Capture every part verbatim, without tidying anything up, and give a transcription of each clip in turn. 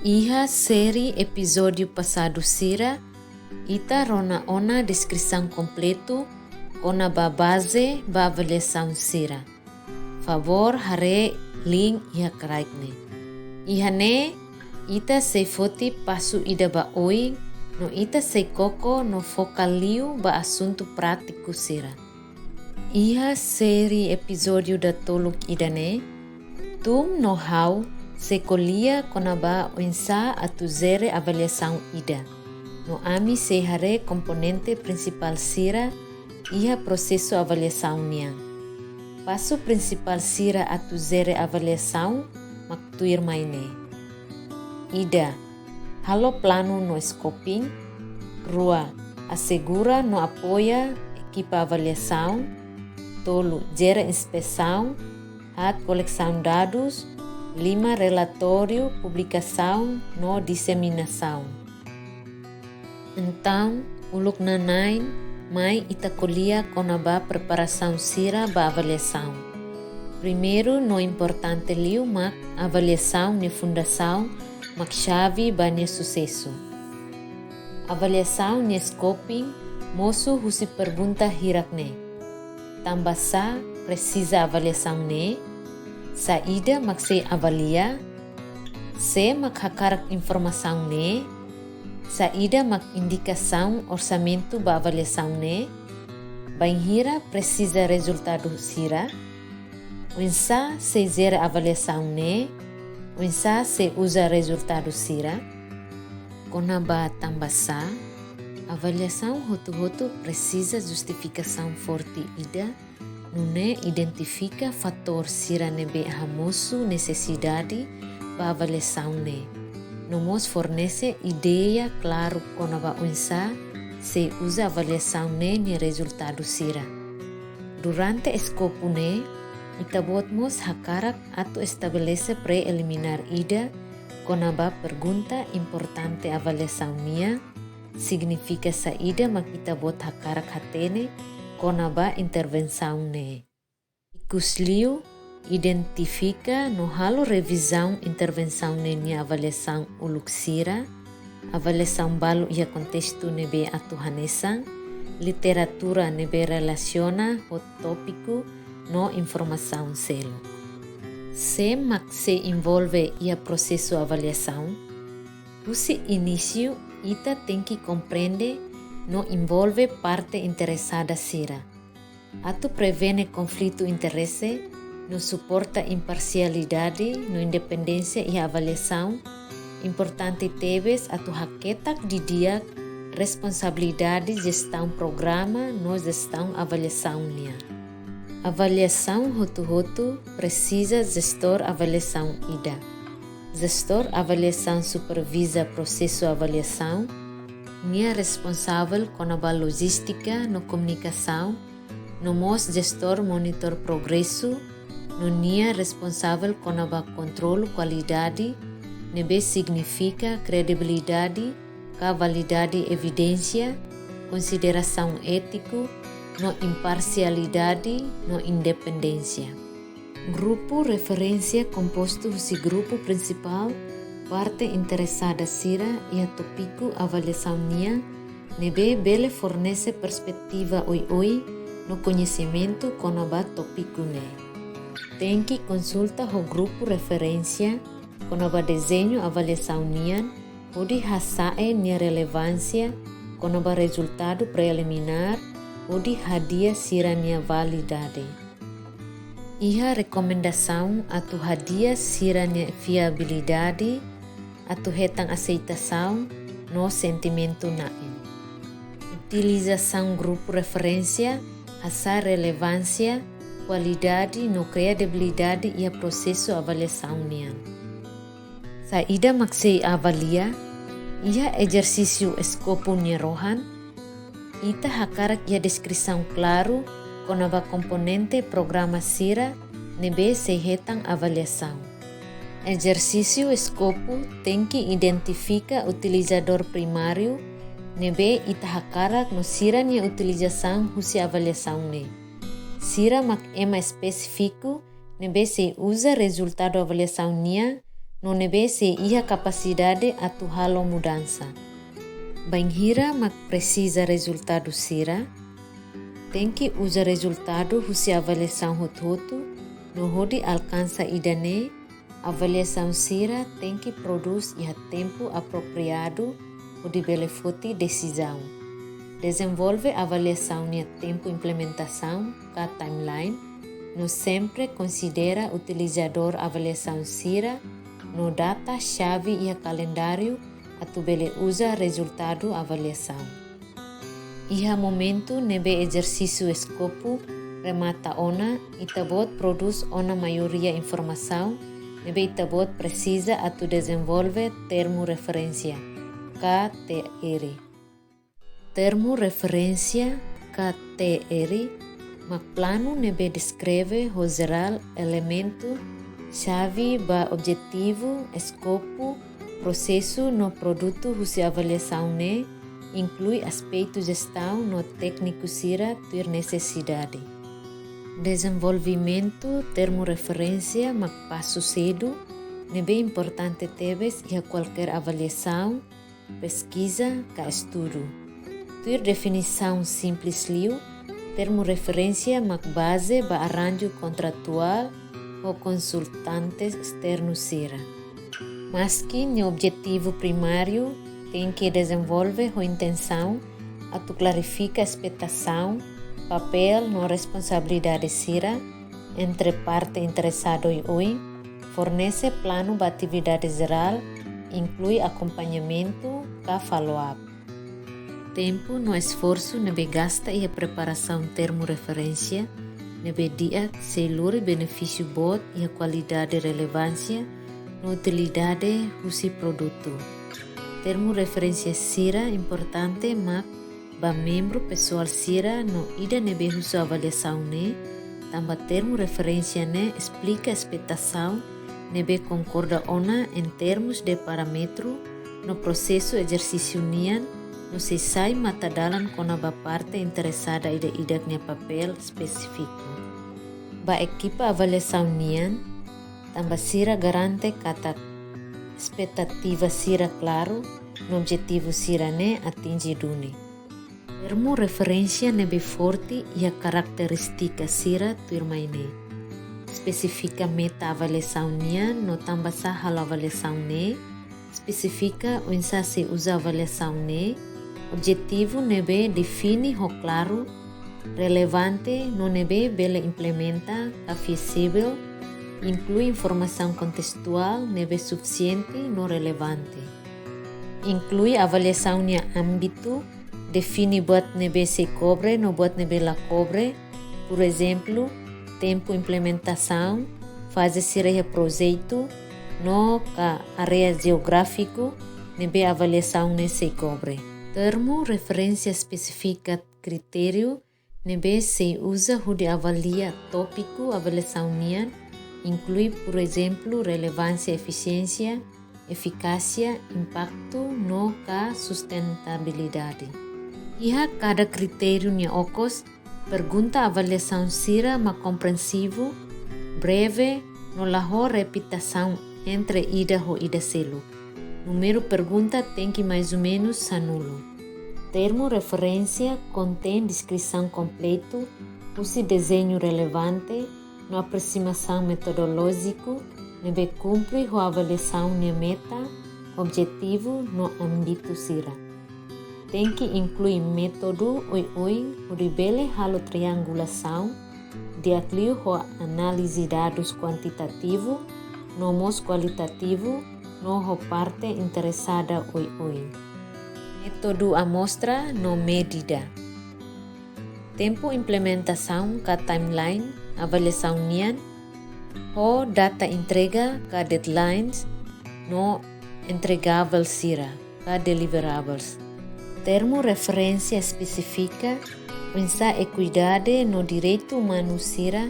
Iha série epizódiu pasadu sira, ita rona ona deskrisaun kompletu kona-ba baze ba avaliasaun sira. Favór haree link iha kraik ne'e. Iha ne'e, ita sei foti pasu ida ba oin, no ita sei koko no foka liu ba asuntu prátiku sira. Iha série epizódiu datoluk ida-ne'e, Tum no ha'u sei ko'alia kona-ba oinsá atu jere avaliasaun ida. No ami sei haree komponente prinsipál sira iha prosesu avaliasaun nian. Pasu prinsipál sira atu jere avaliasaun mak tuirmai ne'e. Ida, halo planu no scoping. Rua, asegura no apoia ekipa avaliasaun. Tolu, jere inspesaun. Haat, kolesaun dadus. Lima, relatóriu, publikasaun no diseminasaun. Entaun, uluk nanain, mai ita ko'alia kona-ba preparasaun sira ba avaliasaun. Primeiru no importante liu mak avaliasaun nia fundasaun mak xave ba nia susesu. Avaliasaun nia scoping mosu husi pergunta hirak ne'e. Tanbasá presiza avaliasaun ne'e? Saida mak sei avalia? Sé mak hakarak informasaun ne'e? Saida mak indikasaun orsamentu ba avaliasaun ne'e? Bainhira presiza rezultadu sira? Oinsá sei jere avaliasaun ne'e? Oinsá sei uza rezultadu sira? Kona-ba tanbasá, avaliasaun hotu-hotu presiza justifikasaun forte ida, nune'e identifika fatór sira ne'ebé hamosu nesesidade ba avaliasaun ne'e. No mós fornese ideia klaru kona-ba oinsá sei uza avaliasaun ne'e nia rezultadu sira. Durante eskopu ne'e, ita-boot mós hakarak atu estabelese preliminár ida kona-ba pergunta importante avaliasaun nian, signifika saida mak ita-boot hakarak hatene kona-ba intervensaun ne'e. Ikusliu, identifika no halo revizaun intervensaun ne'e nia avaliasaun uluk sira, avaliasaun balu iha kontestu ne'ebé atu hanesan, literatura ne'ebé relasiona ho tópiku no informasaun seluk. Sé mak sei envolve iha prosesu avaliasaun? Husi inísiu, ita tenke komprende no envolve parte interesada sira. Atu prevene konflitu interese, no suporta imparsialidade no independénsia iha avaliasaun, importante tebes atu haketak didi'ak responsabilidade jestaun programa no jestaun avaliasaun nian. Avaliasaun hotu-hotu presiza jestór avaliasaun ida. Jestór avaliasaun superviza prosesu avaliasaun, nia responsavel kona-ba lojístika no komunikasaun, no mós jestór monitor progresu, no nia responsavel kona-ba kontrolu kualidade, ne'ebé signifika kredibilidade ka validade evidénsia, konsiderasaun étiku, no imparsialidade no independénsia. Grupu referénsia kompostu husi grupu prinsipál, parte interesada sira iha tópiku avaliasaun nian, ne'ebé bele fornese perspetiva oioin no koñesimentu kona-ba tópiku ne'e. Tenke konsulta ho grupu referénsia kona-ba dezeñu avaliasaun nian, hodi hasa'e nia relevánsia kona-ba rezultadu preliminár, hodi hadi'a sira-nia validade. Iha rekomendasaun atu hadi'a sira-nia fiabilidade, atu hetan aseitasaun no sentimentu na'in. Utilizasaun grupu referénsia hasa'e relevánsia, kualidade no kredibilidade iha prosesu avaliasaun nian. Saida mak sei avalia? Iha ezersísiu eskopu nia rohan, ita hakarak iha deskrisaun klaru kona-ba komponente programa sira ne'ebé sei hetan avaliasaun. Ezersísiu eskopu tenke identifika utilizadór primáriu ne'ebé ita hakarak no sira-nia utilizasaun husi avaliasaun ne'e. Sira mak ema espesífiku ne'ebé sei uza rezultadu avaliasaun nian no ne'ebé sei iha kapasidade atu halo mudansa. Bainhira mak presiza rezultadu sira, tenke uza rezultadu husi avaliasaun hotu-hotu, no hodi alkansa ida-ne'e, avaliasaun sira tenke prodús iha tempu apropriadu hodi bele foti desizaun. Dezenvolve avaliasaun nia tempu implementasaun ka timeline, no sempre konsidera utilizadór avaliasaun sira no data xave iha kalendáriu atu bele uza rezultadu avaliasaun. Iha momentu ne'ebé ezersísiu eskopu remata ona, ita-boot prodús ona maioria informasaun ne'ebé ita-boot presiza atu dezenvolve termu referénsia, ka T R. Termu referénsia, ka T R, mak planu ne'ebé deskreve ho jerál elementu xave ba objetivu, eskopu, prosesu no produtu husi avaliasaun ne'e, inklui aspetu jestaun no tékniku sira tuir nesesidade. Dezenvolvimentu termu referénsia mak pasu sedu ne'ebé importante tebes iha kualkér avaliasaun, peskiza ka estudu. Tuir definisaun simples liu, termu referénsia mak baze ba arranju kontratuál ho konsultante esternu sira. Maski nia objetivu primáriu tenke dezenvolve ho intensaun atu klarifika espetasaun, papél no responsabilidade sira entre parte interesada oioin, fornese planu ba atividade jerál, inklui akompañamentu ka follow-up. Tempu no esforsu ne'ebé gasta iha preparasaun termu referénsia ne'ebé di'ak sei lori benefísiu boot iha kualidade, relevánsia no utilidade husi produtu. Termu referénsia sira importante mak ba membru pesoál sira no ida ne'ebé husu avaliasaun ne'e, tanba termu referénsia ne'e esplika espetasaun ne'ebé konkorda ona em termos de parámetru no prosesu ezersísiu nian, no sei sai matadalan kona-ba parte interesada ida-idak nia papél espesífiku. Ba ekipa avaliasaun nian, tanba sira garante katak espetativa sira klaru no objetivu sira ne'e atinje duni. Termu referénsia ne'ebé forte iha karakterístika sira tuirmai ne'e: espesifika meta avaliasaun nian no tanbasá halo avaliasaun ne'e, espesifika oinsá sei uza avaliasaun ne'e, objetivu ne'ebé define ho klaru, relevante no ne'ebé bele implementa ka fizivel, inklui informasaun kontestuál ne'ebé sufisiente no relevante. Inklui avaliasaun nia ámbitu, define buat ne'ebé sei kobre no buat ne'ebé la kobre, por ezemplu, tempu implementasaun, faze sira iha projetu, no ka área jeográfiku ne'ebé avaliasaun ne'e sei kobre. Termu referénsia espesifika kritériu ne'ebé sei uza hodi avalia tópiku avaliasaun nian, inklui, por ezemplu, relevánsia, efisiénsia, efikásia, impaktu no ka sustentabilidade. Iha kada kritériu nia okos, pergunta avaliasaun sira mak komprensivu, breve no la ho repetisaun entre ida ho ida seluk. Númeru pergunta tenke maizumenus sanulu. Termu referénsia kontein deskrisaun kompletu husi dezeñu relevante no aprosimasaun metodolójiku ne'ebé kumpre ho avaliasaun nia meta, objetivu no ámbitu sira. Tenke inklui métodu oioin hodi bele halo triangulasaun, di'ak liu ho análize dadus kuantitativu no mós kualitativu no ho parte interesada oioin. Métodu amostra no medida. Tempu implementasaun ka timeline avaliasaun nian, ho data entrega ka deadlines no entregavel sira ka deliverables. Termu referénsia espesifika oinsá ekuidade no direitu umanu sira,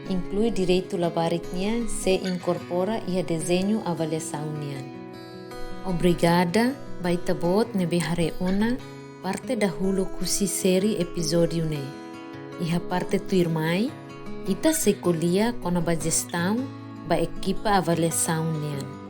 inklui direitu labarik nian, sei inkorpora iha dezeñu avaliasaun nian. Obrigada ba ita-boot ne'ebé haree ona parte dahuluk husi série epizódiu ne'e. Iha parte tuirmai, ita sei ko'alia kona-ba jestaun ba ekipa avaliasaun nian.